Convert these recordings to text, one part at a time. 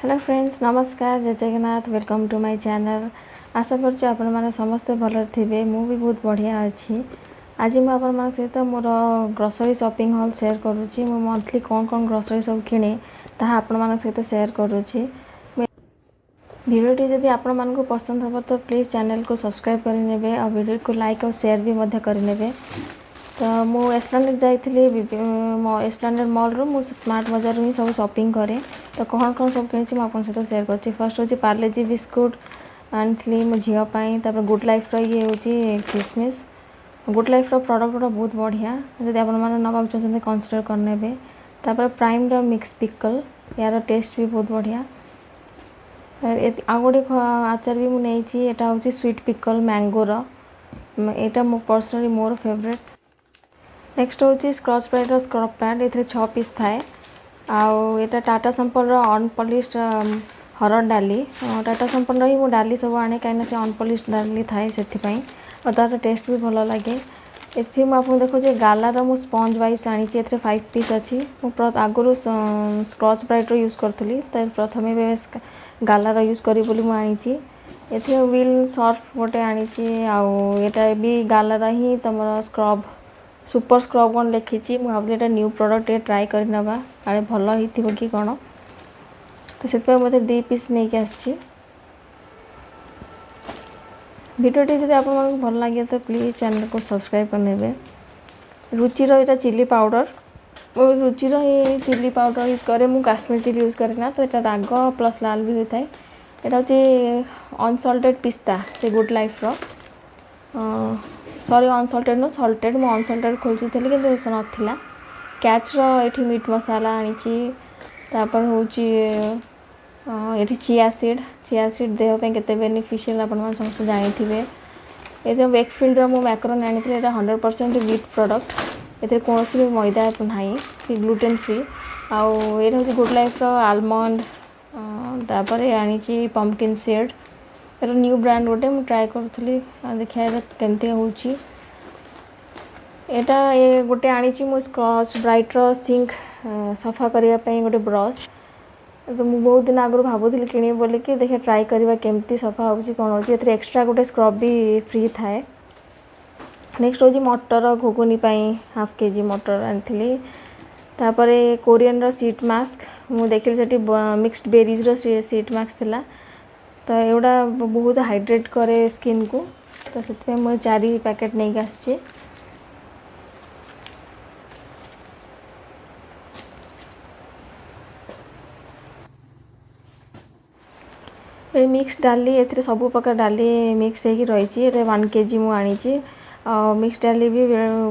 Hello friends, ନମସ୍କାର, ଜୟ Jagannath. Welcome to my channel. ଆଶା କରୁଛି ଆପଣମାନେ ସମସ୍ତେ ଭଲରେ ଥିବେ। ମୁଁ ବି ବହୁତ ବଢ଼ିଆ ଅଛି। ଆଜି ମୁଁ ଆପଣମାନଙ୍କ ସହିତ ମୋର ଗ୍ରୋସରୀ ସପିଂ ହଲ୍ ସେୟାର କରୁଛି। ମୁଁ ମନ୍ଥଲି କ'ଣ କ'ଣ ଗ୍ରୋସରୀ ସବୁ କିଣେ, ତାହା ଆପଣମାନଙ୍କ ସହିତ ସେୟାର କରୁଛି। ଭିଡ଼ିଓଟି ଯଦି ଆପଣମାନଙ୍କୁ ପସନ୍ଦ ହେବ, ତ ପ୍ଲିଜ୍ ଚ୍ୟାନେଲକୁ ସବସ୍କ୍ରାଇବ୍ କରିନେବେ ଆଉ ଭିଡ଼ିଓକୁ ଲାଇକ୍ ଆଉ ସେୟାର ବି ମଧ୍ୟ କରିନେବେ। ତ ମୁଁ ଏସ୍ପ୍ଲାନେଡ଼ ଯାଇଥିଲି। ଏସ୍ପ୍ଲାନେଡ଼ ମଲ୍ରୁ ମୁଁ ସ୍ମାର୍ଟ ବଜାରରୁ ହିଁ ସବୁ ସପିଂ କରେ। ତ କ'ଣ କ'ଣ ସବୁ କିଣିଛି, ମୁଁ ଆପଣଙ୍କ ସହିତ ସେୟାର କରୁଛି। ଫାର୍ଷ୍ଟ ହେଉଛି ପାର୍ଲେଜି ବିସ୍କୁଟ୍ ଆଣିଥିଲି ମୋ ଝିଅ ପାଇଁ। ତାପରେ ଗୁଡ୍ ଲାଇଫ୍ର ଇଏ ହେଉଛି କିସମିସ୍। ଗୁଡ୍ ଲାଇଫ୍ର ପ୍ରଡ଼କ୍ଟ ଗୁଡ଼ା ବହୁତ ବଢ଼ିଆ। ଯଦି ଆପଣମାନେ ନେବାକୁ ଚାହୁଁଛନ୍ତି, କନସିଡ଼ର କରିନେବେ। ତାପରେ ପ୍ରାଇମ୍ର ମିକ୍ସ ପିକଲ୍, ଏହାର ଟେଷ୍ଟ ବି ବହୁତ ବଢ଼ିଆ। ଆଉ ଗୋଟେ ଆଚାର ବି ମୁଁ ନେଇଛି। ଏଇଟା ହେଉଛି ସୁଇଟ୍ ପିକଲ୍ ମ୍ୟାଙ୍ଗୋର। ଏଇଟା ମୋ ପର୍ସନାଲି ମୋର ଫେଭରେଟ୍। ନେକ୍ସଟ ହେଉଛି ସ୍କଚ୍ ବ୍ରାଇଟ୍ର ସ୍କ୍ରବ୍ ପ୍ୟାଡ୍। ଏଥିରେ 6 ପିସ୍ ଥାଏ। ଆଉ ଏଇଟା ଟାଟା ସମ୍ପନ୍ନର ଅନପଲିସ୍ଡ ହରଡ଼ ଡାଲି। ଟାଟା ସମ୍ପନ୍ନର ହିଁ ମୁଁ ଡାଲି ସବୁ ଆଣେ, କାହିଁକିନା ସେ ଅନପଲିସ୍ଡ ଡାଲି ଥାଏ ସେଥିପାଇଁ, ଆଉ ତା'ର ଟେଷ୍ଟ ବି ଭଲ ଲାଗେ। ଏଠି ମୁଁ ଆପଣଙ୍କୁ ଦେଖାଉଛି, ଗାଲାର ମୁଁ ସ୍ପଞ୍ଜ ୱାଇପ୍ସ ଆଣିଛି। ଏଥିରେ 5 ପିସ୍ ଅଛି। ମୁଁ ଆଗରୁ ସ୍କଚ୍ ବ୍ରାଇଟ୍ର ୟୁଜ୍ କରୁଥିଲି, ତ ପ୍ରଥମେ ଏବେ ଗାଲାର ୟୁଜ୍ କରିବି ବୋଲି ମୁଁ ଆଣିଛି। ଏଥିରେ ହ୍ୱିଲ୍ ସର୍ଫ ଗୋଟେ ଆଣିଛି। ଆଉ ଏଇଟା ବି ଗାଲାର ହିଁ ତୁମର ସ୍କ୍ରବ୍, ସୁପର ସ୍କ୍ରବ୍ କ'ଣ ଲେଖିଛି। ମୁଁ ଭାବୁଥିଲି ଏଇଟା ନ୍ୟୁ ପ୍ରଡ଼କ୍ଟ, ଟିକେ ଟ୍ରାଏ କରିନେବା, କାଳେ ଭଲ ହେଇଥିବ କି କ'ଣ। ତ ସେଥିପାଇଁ ମୁଁ ଏଥିରେ 2 ପିସ୍ ନେଇକି ଆସିଛି। ଭିଡ଼ିଓଟି ଯଦି ଆପଣମାନଙ୍କୁ ଭଲ ଲାଗେ, ତ ପ୍ଲିଜ୍ ଚ୍ୟାନେଲକୁ ସବସ୍କ୍ରାଇବ୍ କରିନେବେ। ରୁଚିର ଏଇଟା ଚିଲି ପାଉଡ଼ର। ମୁଁ ରୁଚିର ହିଁ ଚିଲି ପାଉଡ଼ର ୟୁଜ୍ କରେ। ମୁଁ କାଶ୍ମୀର ଚିଲି ୟୁଜ୍ କରେ ନା, ତ ଏଇଟା ରାଗ ପ୍ଲସ୍ ଲାଲ ବି ହୋଇଥାଏ। ଏଇଟା ହେଉଛି ଅନସଲ୍ଟେଡ଼ ପିସ୍ତା, ସେ ଗୁଡ୍ ଲାଇଫ୍ର। ସରି, ଅନସଲ୍ଟେଡ଼ ନୁହଁ, ସଲ୍ଟେଡ଼। ମୁଁ ଅନସଲ୍ଟେଡ଼ ଖୋଜୁଥିଲି, କିନ୍ତୁ ସେ ନଥିଲା। କ୍ୟାଚ୍ର ଏଠି ମିଟ୍ ମସଲା ଆଣିଛି। ତାପରେ ହେଉଛି ଏଠି ଚିଆ ସିଡ଼୍। ଚିଆ ସିଡ଼୍ ଦେହ ପାଇଁ କେତେ ବେନିଫିସିଆଲ୍, ଆପଣମାନେ ସମସ୍ତେ ଜାଣିଥିବେ। ଏଥିରେ ୱେକଫିଲ୍ଡର ମୁଁ ମ୍ୟାକ୍ରୋନି ଆଣିଥିଲି। ଏଇଟା 100% ହ୍ୱିଟ୍ ପ୍ରଡ଼କ୍ଟ। ଏଥିରେ କୌଣସି ବି ମଇଦା ନାହିଁ କି ଗ୍ଲୁଟେନ୍ ଫ୍ରି। ଆଉ ଏଇଟା ହେଉଛି ଗୁଡ୍ ଲାଇଫ୍ର ଆଲମଣ୍ଡ। ତାପରେ ଆଣିଛି ପମ୍ପକିନ୍ ସିଡ଼୍। ଏଇଟା ନ୍ୟୁ ବ୍ରାଣ୍ଡ ଗୋଟେ, ମୁଁ ଟ୍ରାଏ କରୁଥିଲି, ଆଉ ଦେଖିବା ଏବେ କେମିତି ହେଉଛି। ଏଇଟା ଏ ଗୋଟେ ଆଣିଛି ମୁଁ ସ୍କଚ୍ ବ୍ରାଇଟ୍ର ସିଙ୍କ୍ ସଫା କରିବା ପାଇଁ ଗୋଟେ ବ୍ରସ୍। ତ ମୁଁ ବହୁତ ଦିନ ଆଗରୁ ଭାବୁଥିଲି କିଣିବି ବୋଲିକି। ଦେଖିବା, ଟ୍ରାଏ କରିବା, କେମିତି ସଫା ହେଉଛି, କ'ଣ ହେଉଛି। ଏଥିରେ ଏକ୍ସଟ୍ରା ଗୋଟେ ସ୍କ୍ରବ୍ ବି ଫ୍ରି ଥାଏ। ନେକ୍ସଟ ହେଉଛି ମଟର, ଘୁଗୁନି ପାଇଁ ହାଫ୍ କେଜି ମଟର ଆଣିଥିଲି। ତାପରେ କୋରିଆନର ସିଟ୍ ମାସ୍କ। ମୁଁ ଦେଖିଲି ସେଠି ମିକ୍ସଡ ବେରିଜ୍ର ସିଟ୍ ମାସ୍କ ଥିଲା। ତ ଏଗୁଡ଼ା ବହୁତ ହାଇଡ୍ରେଟ୍ କରେ ସ୍କିନ୍କୁ, ତ ସେଥିପାଇଁ ମୁଁ 4 ପ୍ୟାକେଟ୍ ନେଇକି ଆସିଛି। ଏ ମିକ୍ସ ଡାଲି, ଏଥିରେ ସବୁ ପ୍ରକାର ଡାଲି ମିକ୍ସ ହେଇକି ରହିଛି। ଏଇଟା 1 କେଜି ମୁଁ ଆଣିଛି। ଆଉ ମିକ୍ସ ଡାଲି ବି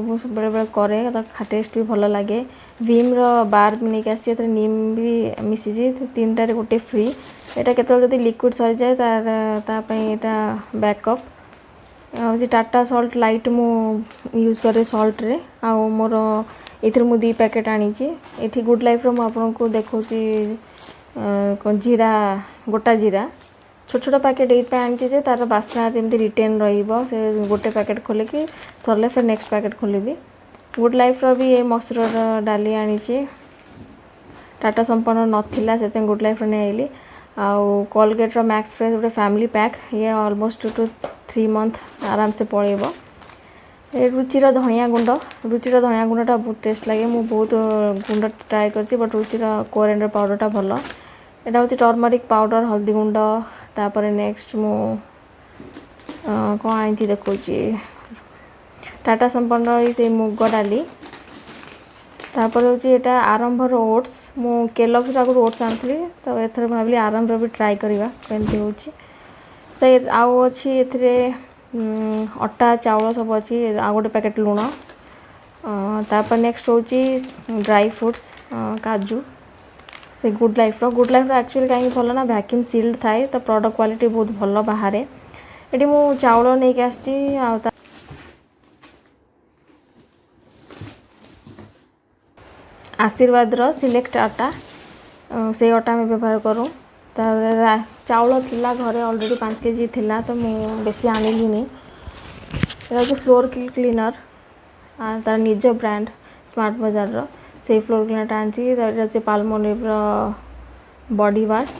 ମୁଁ ବେଳେବେଳେ କରେ, ତ ଟେଷ୍ଟ ବି ଭଲ ଲାଗେ। ଭିମ୍ର ବାର୍ ବି ନେଇକି ଆସିଛି। ଏଥିରେ ନିମ୍ ବି ମିଶିଛି। ତିନିଟାରେ ଗୋଟେ ଫ୍ରି। ଏଇଟା କେତେବେଳେ ଯଦି ଲିକ୍ୱିଡ଼ ସରିଯାଏ, ତାର ତା ପାଇଁ ଏଇଟା ବ୍ୟାକଅପ୍। ହେଉଛି ଟାଟା ସଲ୍ଟ ଲାଇଟ୍, ମୁଁ ୟୁଜ୍ କରେ ସଲ୍ଟରେ। ଆଉ ମୋର ଏଥିରେ ମୁଁ 2 ପ୍ୟାକେଟ୍ ଆଣିଛି। ଏଠି ଗୁଡ୍ ଲାଇଫ୍ର ମୁଁ ଆପଣଙ୍କୁ ଦେଖାଉଛି ଜିରା, ଗୋଟା ଜିରା। ଛୋଟ ଛୋଟ ପ୍ୟାକେଟ୍ ଏଇଥିପାଇଁ ଆଣିଛି ଯେ ତା'ର ବାସ୍ନା ଯେମିତି ରିଟେନ୍ ରହିବ। ସେ ଗୋଟେ ପ୍ୟାକେଟ୍ ଖୋଲିକି ସରିଲେ ଫେର୍ ନେକ୍ସଟ ପ୍ୟାକେଟ୍ ଖୋଲିବି। ଗୁଡ୍ ଲାଇଫ୍ର ବି ଏ ମସୁରର ଡାଲି ଆଣିଛି। ଟାଟା ସମ୍ପନ୍ନ ନଥିଲା, ସେଥିପାଇଁ ଗୁଡ୍ ଲାଇଫ୍ର ନେଇ ଆଇଲି। ଆଉ କଲଗେଟ୍ର ମ୍ୟାକ୍ସ ଫ୍ରେଶ୍ ଗୋଟେ ଫ୍ୟାମିଲି ପ୍ୟାକ୍। ଇଏ ଅଲମୋଷ୍ଟ 2 ଟୁ 3 ମନ୍ଥ ଆରାମସେ ପଳେଇବ। ଏ ରୁଚିର ଧଣିଆ ଗୁଣ୍ଡ। ରୁଚିର ଧଣିଆ ଗୁଣ୍ଡଟା ବହୁତ ଟେଷ୍ଟ ଲାଗେ। ମୁଁ ବହୁତ ଗୁଣ୍ଡ ଟ୍ରାଏ କରିଛି, ବଟ୍ ରୁଚିର କୋରିଆଣ୍ଡର ପାଉଡ଼ରଟା ଭଲ। ଏଇଟା ହେଉଛି ଟର୍ମରିକ୍ ପାଉଡ଼ର, ହଳଦୀ ଗୁଣ୍ଡ। ତାପରେ ନେକ୍ସଟ ମୁଁ କ'ଣ ଆଣିଛି ଦେଖାଉଛି। ଟାଟା ସମ୍ପନ୍ନର ଏଇ ସେଇ ମୁଗ ଡାଲି। ତାପରେ ହେଉଛି ଏଇଟା ଆରମ୍ଭର ଓଟ୍ସ। ମୁଁ କେଲଗ୍ସର ଆଗରୁ ଓଟ୍ସ ଆଣିଥିଲି, ତ ଏଥର ଭାବିଲି ଆରମ୍ଭର ବି ଟ୍ରାଏ କରିବା, କେମିତି ହେଉଛି। ତ ଆଉ ଅଛି ଏଥିରେ ଅଟା, ଚାଉଳ ସବୁ ଅଛି, ଆଉ ଗୋଟେ ପ୍ୟାକେଟ୍ ଲୁଣ। ତାପରେ ନେକ୍ସଟ ହେଉଛି ଡ୍ରାଇ ଫ୍ରୁଟ୍ସ, କାଜୁ, ସେ ଗୁଡ୍ ଲାଇଫ୍ର। ଗୁଡ୍ ଲାଇଫ୍ର ଆକ୍ଚୁଆଲି କାହିଁକି ଭଲ ନା, ଭ୍ୟାକ୍ୟୁମ୍ ସିଲ୍ଡ ଥାଏ, ତ ପ୍ରଡ଼କ୍ଟ କ୍ୱାଲିଟି ବହୁତ ଭଲ ବାହାରେ। ଏଠି ମୁଁ ଚାଉଳ ନେଇକି ଆସିଛି। ଆଉ ତା ଆଶୀର୍ବାଦର ସିଲେକ୍ଟ ଅଟା, ସେଇ ଅଟା ଆମେ ବ୍ୟବହାର କରୁ। ତାପରେ ଚାଉଳ ଥିଲା ଘରେ ଅଲରେଡ଼ି, 5 କେଜି ଥିଲା, ତ ମୁଁ ବେଶୀ ଆଣିଲିନି। ଏଇଟା ହେଉଛି ଫ୍ଲୋର୍ କ୍ଲିନର୍, ତାର ନିଜ ବ୍ରାଣ୍ଡ ସ୍ମାର୍ଟ ବଜାରର, ସେଇ ଫ୍ଲୋର୍ କ୍ଲିନର୍ଟା ଆଣିଛି। ଏଇଟା ହେଉଛି ପାଲମୋଲିଭ୍ର ବଡି ୱାଶ୍।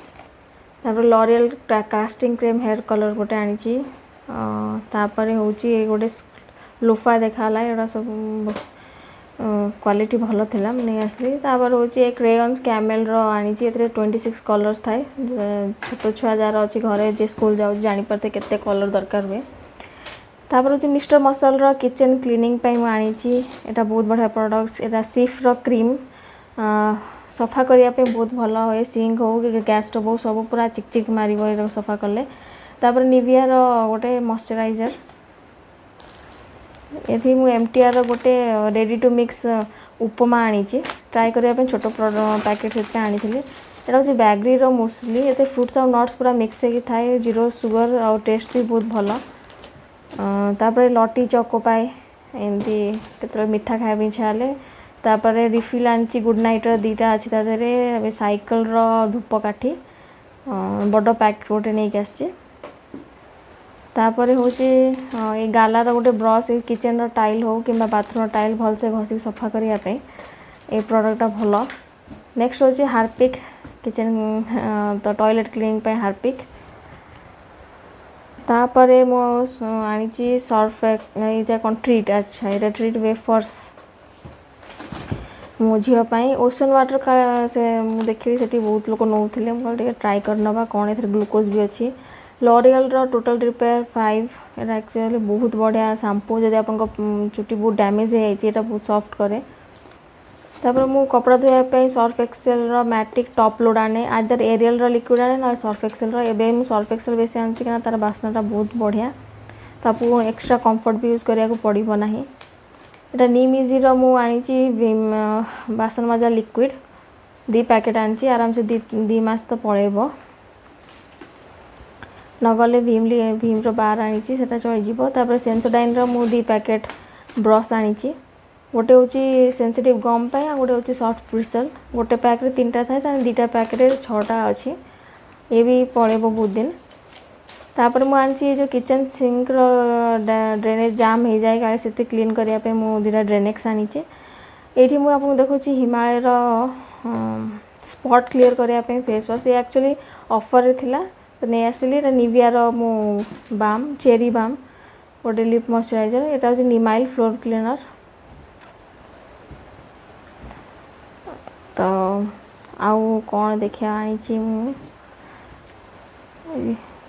ତାପରେ L'Oréal casting cream hair colour ଗୋଟେ ଆଣିଛି। ତାପରେ ହେଉଛି ଗୋଟେ ଲୋଫା ଦେଖାହେଲା, ଏଗୁଡ଼ା ସବୁ କ୍ୱାଲିଟି ଭଲ ଥିଲା, ମୁଁ ନେଇ ଆସିଲି। ତାପରେ ହେଉଛି ଏ କ୍ରେୟନ୍ସ କ୍ୟାମେଲର ଆଣିଛି। ଏଥିରେ 26 କଲର୍ସ ଥାଏ। ଛୋଟ ଛୁଆ ଯାହାର ଅଛି ଘରେ, ଯିଏ ସ୍କୁଲ ଯାଉଛି, ଜାଣିପାରୁଥିବେ କେତେ କଲର୍ ଦରକାର ହୁଏ। ତାପରେ ହେଉଛି ମିଷ୍ଟର ମସଲର କିଚେନ୍ କ୍ଲିନିଂ ପାଇଁ ମୁଁ ଆଣିଛି। ଏଇଟା ବହୁତ ବଢ଼ିଆ ପ୍ରଡ଼କ୍ଟ। ଏଇଟା ସିଫ୍ର କ୍ରିମ୍, ସଫା କରିବା ପାଇଁ ବହୁତ ଭଲ ହୁଏ। ସିଙ୍କ ହଉ କି ଗ୍ୟାସ୍ ଷ୍ଟୋଭ୍ ହଉ, ସବୁ ପୁରା ଚିକ୍ ଚିକ୍ ମାରିବ ଏଇଟା ସଫା କଲେ। ତାପରେ ନିଭିଆର ଗୋଟେ ମଶ୍ଚରାଇଜର୍। ଏଠି ମୁଁ ଏମ୍ଟିଆର୍ର ଗୋଟେ ରେଡ଼ି ଟୁ ମିକ୍ସ ଉପମା ଆଣିଛି ଟ୍ରାଏ କରିବା ପାଇଁ, ଛୋଟ ପ୍ୟାକେଟ୍ ସେଥିପାଇଁ ଆଣିଥିଲି। ଏଇଟା ହେଉଛି ବ୍ୟାଗ୍ରିର ମୁସଲି। ଏଥିରେ ଫ୍ରୁଟ୍ସ ଆଉ ନଟ୍ସ ପୁରା ମିକ୍ସ ହେଇକି ଥାଏ, ଜିରୋ ସୁଗର ଆଉ ଟେଷ୍ଟ ବି ବହୁତ ଭଲ। ତାପରେ ଲଟି ଚକୋପାଏ, ଏମିତି କେତେବେଳେ ମିଠା ଖାଇବା ପାଇଁ ଇଚ୍ଛା ହେଲେ। ତାପରେ ରିଫିଲ୍ ଆଣିଛି ଗୁଡ଼୍ ନାଇଟ୍ର, ଦୁଇଟା ଅଛି ତା ଦେହରେ। ଏବେ ସାଇକେଲର ଧୂପକାଠି ବଡ଼ ପ୍ୟାକେଟ୍ ଗୋଟେ ନେଇକି ଆସିଛି। ତାପରେ ହେଉଛି ଏଇ ଗାଲାର ଗୋଟେ ବ୍ରସ୍। ଏଇ କିଚେନ୍ର ଟାଇଲ୍ ହଉ କିମ୍ବା ବାଥରୁମ୍ର ଟାଇଲ୍ ଭଲସେ ଘଷିକି ସଫା କରିବା ପାଇଁ ଏଇ ପ୍ରଡ଼କ୍ଟଟା ଭଲ। ନେକ୍ସଟ ହେଉଛି ହାର୍ପିକ୍, କିଚେନ୍ ତ ଟଏଲେଟ୍ କ୍ଲିନିଂ ପାଇଁ ହାର୍ପିକ୍। ତାପରେ ମୁଁ ଆଣିଛି ସର୍ଫ, ଏଇଟା କ'ଣ ଟ୍ରିଟ୍, ଆଚ୍ଛା, ଏଇଟା ଟ୍ରିଟ୍ ୱେଫର୍ସ ମୋ ଝିଅ ପାଇଁ। ଓସନ୍ ୱାଟର୍ ସେ ମୁଁ ଦେଖିଲି ସେଠି ବହୁତ ଲୋକ ନେଉଥିଲେ, ମୁଁ କହିଲି ଟିକେ ଟ୍ରାଏ କରିନେବା କ'ଣ। ଏଥିରେ ଗ୍ଲୁକୋଜ୍ ବି ଅଛି। ଲରିଅଲ୍ର ଟୋଟାଲ୍ ରିପେୟାର 5, ଏଇଟା ଆକ୍ଚୁଆଲି ବହୁତ ବଢ଼ିଆ ସାମ୍ପୁ। ଯଦି ଆପଣଙ୍କ ଚୁଟି ବହୁତ ଡ୍ୟାମେଜ୍ ହେଇଯାଇଛି, ଏଇଟା ବହୁତ ସଫ୍ଟ କରେ। ତାପରେ ମୁଁ କପଡ଼ା ଧୋଇବା ପାଇଁ ସର୍ଫ ଏକ୍ସେଲ୍ର ମ୍ୟାଟିକ୍ ଟପ୍ ଲୋଡ଼୍ ଆଣେ। ଆଇଦର ଏରିଏଲ୍ର ଲିକ୍ୱିଡ଼ ଆଣେ, ନହେଲେ ସର୍ଫ ଏକ୍ସେଲ୍ର। ଏବେ ମୁଁ ସର୍ଫ ଏକ୍ସେଲ୍ ବେଶୀ ଆଣୁଛି, କାହିଁକିନା ତା'ର ବାସ୍ନାଟା ବହୁତ ବଢ଼ିଆ, ତାକୁ ଏକ୍ସଟ୍ରା କମ୍ଫର୍ଟ ବି ୟୁଜ୍ କରିବାକୁ ପଡ଼ିବ ନାହିଁ। ଏଇଟା ନିମ୍ ଇଜିର ମୁଁ ଆଣିଛି ବାସନ ମଜା ଲିକ୍ୱିଡ଼, ଦୁଇ ପ୍ୟାକେଟ୍ ଆଣିଛି। ଆରାମସେ 2 ମାସ ତ ପଳେଇବ। ନଗଲେ ଭୀମ ଭୀମର ବାର ଆଣିଛି, ସେଟା ଚଳିଯିବ। ତାପରେ ସେନ୍ସୋଡାଇନ୍ର ମୁଁ ଦୁଇ ପ୍ୟାକେଟ୍ ବ୍ରସ୍ ଆଣିଛି। ଗୋଟେ ହେଉଛି ସେନ୍ସିଟିଭ୍ ଗମ୍ ପାଇଁ ଆଉ ଗୋଟେ ହେଉଛି ସଫ୍ଟ ବ୍ରିସଲ୍। ଗୋଟେ ପ୍ୟାକ୍ରେ ତିନିଟା ଥାଏ, ତାହେଲେ ଦୁଇଟା ପ୍ୟାକ୍ରେ ଛଅଟା ଅଛି। ଏ ବି ପଳେଇବ ବହୁତ ଦିନ। ତାପରେ ମୁଁ ଆଣିଛି ଏ ଯେଉଁ କିଚେନ୍ ସିଙ୍କର ଡ୍ରେନେଜ୍ ଜାମ୍ ହେଇଯାଏ କାଳେ, ସେତେ କ୍ଲିନ୍ କରିବା ପାଇଁ ମୁଁ ଦୁଇଟା ଡ୍ରେନେକ୍ସ ଆଣିଛି। ଏଇଠି ମୁଁ ଆପଣଙ୍କୁ ଦେଖାଉଛି ହିମାଳୟର ସ୍ପଟ୍ କ୍ଲିୟର୍ କରିବା ପାଇଁ ଫେସ୍ ୱାଶ୍। ଏ ଆକ୍ଚୁଆଲି ଅଫର୍ରେ ଥିଲା ତ ନେଇ ଆସିଲି। ଏଇଟା ନିଭିଆର ମୁଁ ବାମ୍, ଚେରି ବାମ୍, ଗୋଟେ ଲିପ୍ ମଶ୍ଚରାଇଜର୍। ଏଇଟା ହେଉଛି ନିମାଇଲ୍ ଫ୍ଲୋର୍ କ୍ଲିନର୍। ତ ଆଉ କ'ଣ ଦେଖିବା ଆଣିଛି ମୁଁ?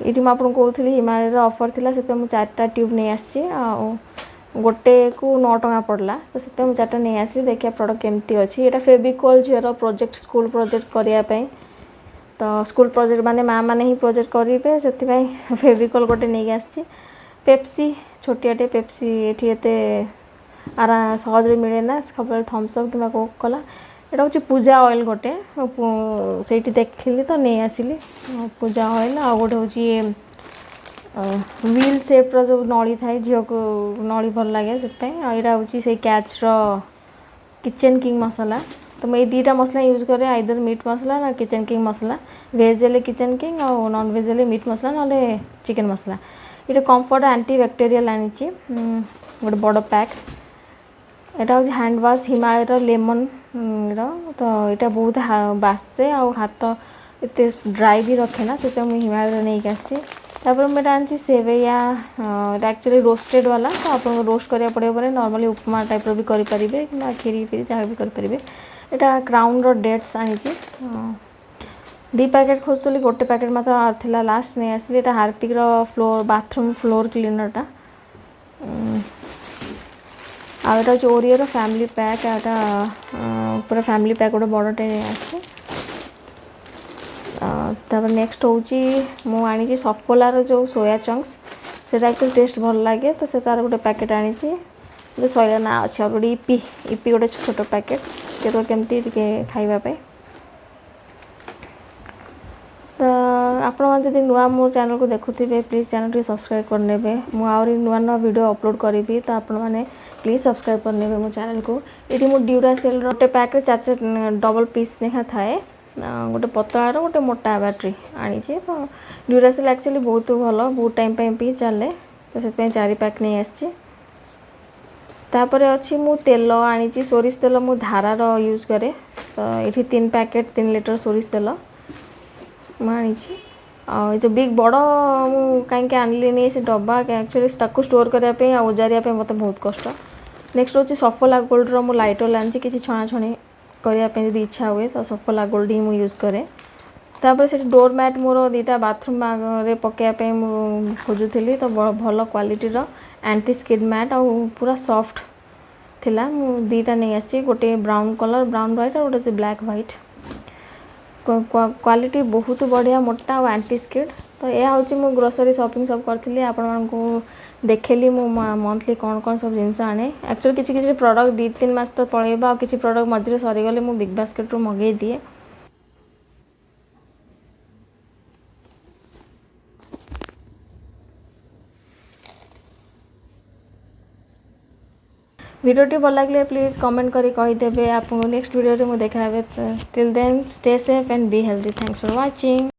ଏଇଠି ମୁଁ ଆପଣଙ୍କୁ କହୁଥିଲି, ହିମାଳୟର ଅଫର୍ ଥିଲା, ସେଥିପାଇଁ ମୁଁ ଚାରିଟା ଟ୍ୟୁବ୍ ନେଇ ଆସିଛି ଆଉ ଗୋଟେକୁ 9 ଟଙ୍କା ପଡ଼ିଲା, ତ ସେଥିପାଇଁ ମୁଁ ଚାରିଟା ନେଇ ଆସିଲି। ଦେଖିବା ପ୍ରଡ଼କ୍ଟ କେମିତି ଅଛି। ଏଇଟା ଫେବିକଲ୍, ଝିଅର ପ୍ରୋଜେକ୍ଟ, ସ୍କୁଲ ପ୍ରୋଜେକ୍ଟ କରିବା ପାଇଁ। ତ ସ୍କୁଲ ପ୍ରୋଜେକ୍ଟ ମାନେ ମା ମାନେ ହିଁ ପ୍ରୋଜେକ୍ଟ କରିବେ, ସେଥିପାଇଁ ଫେବିକଲ୍ ଗୋଟେ ନେଇକି ଆସିଛି। ପେପ୍ସି ଛୋଟିଆଟେ। ପେପ୍ସି ଏଠି ଏତେ ଆରା ସହଜରେ ମିଳେ ନା, ସବୁବେଳେ ଥମ୍ସ ଅପ୍ କିମ୍ବା କୋକା କୋଲା। ଏଇଟା ହେଉଛି ପୂଜା ଅଏଲ୍ ଗୋଟେ, ସେଇଠି ଦେଖିଲି ତ ନେଇ ଆସିଲି ପୂଜା ଅଏଲ୍। ଆଉ ଗୋଟେ ହେଉଛି ହ୍ୱିଲ୍ ସେପ୍ର ଯେଉଁ ନଳି ଥାଏ, ଝିଅକୁ ନଳି ଭଲ ଲାଗେ ସେଥିପାଇଁ। ଆଉ ଏଇଟା ହେଉଛି ସେଇ କ୍ୟାଚ୍ର କିଚେନ୍ କିଙ୍ଗ ମସଲା। ତ ମୁଁ ଏଇ ଦୁଇଟା ମସଲା ୟୁଜ୍ କରେ, ଆଇଦର ମିଟ୍ ମସଲା ନା କିଚେନ୍ କିଙ୍ଗ ମସଲା। ଭେଜ୍ ହେଲେ କିଚେନ୍ କିଙ୍ଗ ଆଉ ନନ୍ ଭେଜ୍ ହେଲେ ମିଟ୍ ମସଲା ନହେଲେ ଚିକେନ୍ ମସଲା। ଏଇଟା କମ୍ଫର୍ଟ ଆଣ୍ଟି ବ୍ୟାକ୍ଟେରିଆଲ୍ ଆଣିଛି ଗୋଟେ ବଡ଼ ପ୍ୟାକ୍। ଏଇଟା ହେଉଛି ହ୍ୟାଣ୍ଡ ୱାଶ୍ ହିମାଳୟର ଲେମନ୍ର। ତ ଏଇଟା ବହୁତ ବାସେ ଆଉ ହାତ ଏତେ ଡ୍ରାଏ ବି ରଖେ ନା, ସେଥିପାଇଁ ମୁଁ ହିମାଳୟର ନେଇକି ଆସିଛି। ତାପରେ ମୁଁ ଏଇଟା ଆଣିଛି ସେଭେୟା। ଏଇଟା ଆକ୍ଚୁଆଲି ରୋଷ୍ଟେଡ଼ ବାଲା, ତ ଆପଣଙ୍କୁ ରୋଷ୍ଟ କରିବାକୁ ପଡ଼ିବ ମାନେ ନର୍ମାଲି ଉପମା ଟାଇପ୍ର ବି କରିପାରିବେ କିମ୍ବା କ୍ଷୀରି ଫିରି ଯାହା ବି କରିପାରିବେ। ଏଇଟା କ୍ରାଉନ୍ର ଡେଟ୍ସ ଆଣିଛି। ଦୁଇ ପ୍ୟାକେଟ୍ ଖୋଜୁଥିଲି, ଗୋଟେ ପ୍ୟାକେଟ୍ ମାତ୍ର ଥିଲା ଲାଷ୍ଟ, ନେଇ ଆସିଲି। ଏଇଟା ହାର୍ପିକ୍ର ବାଥରୁମ୍ ଫ୍ଲୋର୍ କ୍ଲିନର୍ଟା। ଆଉ ଏଇଟା ହେଉଛି ଓରିଓର ଫ୍ୟାମିଲି ପ୍ୟାକ୍। ଆଉ ଏଇଟା ପୁରା ଫ୍ୟାମିଲି ପ୍ୟାକ୍ ଗୋଟେ ବଡ଼ଟେ ଆସିଛି। ତାପରେ ନେକ୍ସଟ ହେଉଛି ମୁଁ ଆଣିଛି ସଫୋଲାର ଯେଉଁ ସୋୟା ଚଙ୍କ୍ସ, ସେଇଟା ଆକ୍ଚୁଆଲି ଟେଷ୍ଟ ଭଲ ଲାଗେ, ତ ସେ ତାର ଗୋଟେ ପ୍ୟାକେଟ୍ ଆଣିଛି। ସଇଲା ନା ଅଛି। ଆଉ ଗୋଟେ ଇପି, ଇପି ଗୋଟେ ଛୋଟ ପ୍ୟାକେଟ୍, କେତେବେଳେ କେମିତି ଟିକେ ଖାଇବା ପାଇଁ। ତ ଆପଣମାନେ ଯଦି ନୂଆ ମୋ ଚ୍ୟାନେଲକୁ ଦେଖୁଥିବେ, ପ୍ଲିଜ୍ ଚ୍ୟାନେଲ୍ ଟିକେ ସବସ୍କ୍ରାଇବ୍ କରିନେବେ। ମୁଁ ଆହୁରି ନୂଆ ନୂଆ ଭିଡ଼ିଓ ଅପଲୋଡ଼ କରିବି, ତ ଆପଣମାନେ ପ୍ଲିଜ୍ ସବସ୍କ୍ରାଇବ୍ କରିନେବେ ମୋ ଚ୍ୟାନେଲକୁ। ଏଇଠି ମୁଁ ଡ୍ୟୁରାସେଲ୍ର ଗୋଟେ ପ୍ୟାକ୍ରେ ଚାରି ଚାରି ଡବଲ୍ ପିସ୍ ଲେଖା ଥାଏ, ଗୋଟେ ପତଳାର ଗୋଟେ ମୋଟା ବ୍ୟାଟେରୀ ଆଣିଛି। ତ ଡ୍ୟୁରାସେଲ୍ ଆକ୍ଚୁଆଲି ବହୁତ ଭଲ, ବହୁତ ଟାଇମ୍ ପାଇଁ ବି ଚାଲେ, ତ ସେଥିପାଇଁ ଚାରି ପ୍ୟାକ୍ ନେଇ ଆସିଛି। ତାପରେ ଅଛି ମୁଁ ତେଲ ଆଣିଛି, ସୋରିଷ ତେଲ ମୁଁ ଧାରାର ୟୁଜ୍ କରେ। ତ ଏଇଠି ତିନି ପ୍ୟାକେଟ୍ 3 ଲିଟର ସୋରିଷ ତେଲ ମୁଁ ଆଣିଛି। ଆଉ ଏ ଯେଉଁ ବିଗ୍ ବଡ଼ ମୁଁ କାହିଁକି ଆଣିଲିନି ସେ ଡବା, ଆକ୍ଚୁଆଲି ତାକୁ ଷ୍ଟୋର୍ କରିବା ପାଇଁ ଆଉ ଓଜାରିବା ପାଇଁ ମୋତେ ବହୁତ କଷ୍ଟ। ନେକ୍ସଟ ହେଉଛି ସଫୋଲା ଗୋଲ୍ଡର ମୁଁ ଲାଇଟର୍ ଆଣିଛି, କିଛି ଛଣାଛଣି କରିବା ପାଇଁ ଯଦି ଇଚ୍ଛା ହୁଏ ତ ସଫୋଲା ଗୋଲ୍ଡ ହିଁ ମୁଁ ୟୁଜ୍ କରେ। ତାପରେ ସେଠି ଡୋର୍ ମ୍ୟାଟ୍ ମୋର 2ଟା ବାଥରୁମ୍ରେ ପକାଇବା ପାଇଁ ମୁଁ ଖୋଜୁଥିଲି, ତ ଭଲ କ୍ୱାଲିଟିର ଆଣ୍ଟି ସ୍କିଡ୍ ମ୍ୟାଟ୍ ଆଉ ପୁରା ସଫ୍ଟ ଥିଲା। ମୁଁ 2ଟା ନେଇ ଆସିଛି, ଗୋଟେ ବ୍ରାଉନ୍ କଲର୍, ବ୍ରାଉନ୍ ହ୍ୱାଇଟ୍, ଆଉ ଗୋଟେ ଅଛି ବ୍ଲାକ୍ ହ୍ୱାଇଟ୍। କ୍ୱାଲିଟି ବହୁତ ବଢ଼ିଆ, ମୋଟା ଆଉ ଆଣ୍ଟି ସ୍କିଡ୍। ତ ଏହା ହେଉଛି ମୁଁ ଗ୍ରୋସରୀ ସପିଂ ସବୁ କରିଥିଲି, ଆପଣମାନଙ୍କୁ ଦେଖେଇଲି ମୁଁ ମନ୍ଥଲି କ'ଣ କ'ଣ ସବୁ ଜିନିଷ ଆଣେ। ଆକ୍ଚୁଆଲି କିଛି କିଛି ପ୍ରଡ଼କ୍ଟ 2-3 ମାସ ତ ପଳେଇବ, ଆଉ କିଛି ପ୍ରଡ଼କ୍ଟ ମଝିରେ ସରିଗଲେ ମୁଁ ବିଗ୍ ବାସ୍କେଟ୍ରୁ ମଗେଇ ଦିଏ। ଭିଡ଼ିଓଟି ଭଲ ଲାଗିଲେ ପ୍ଲିଜ୍ କମେଣ୍ଟ କରି କହିଦେବେ। ଆପଣଙ୍କୁ ନେକ୍ସଟ ଭିଡ଼ିଓରେ ମୁଁ ଦେଖା ହେବେ। Till then, stay safe and be healthy. Thanks for watching.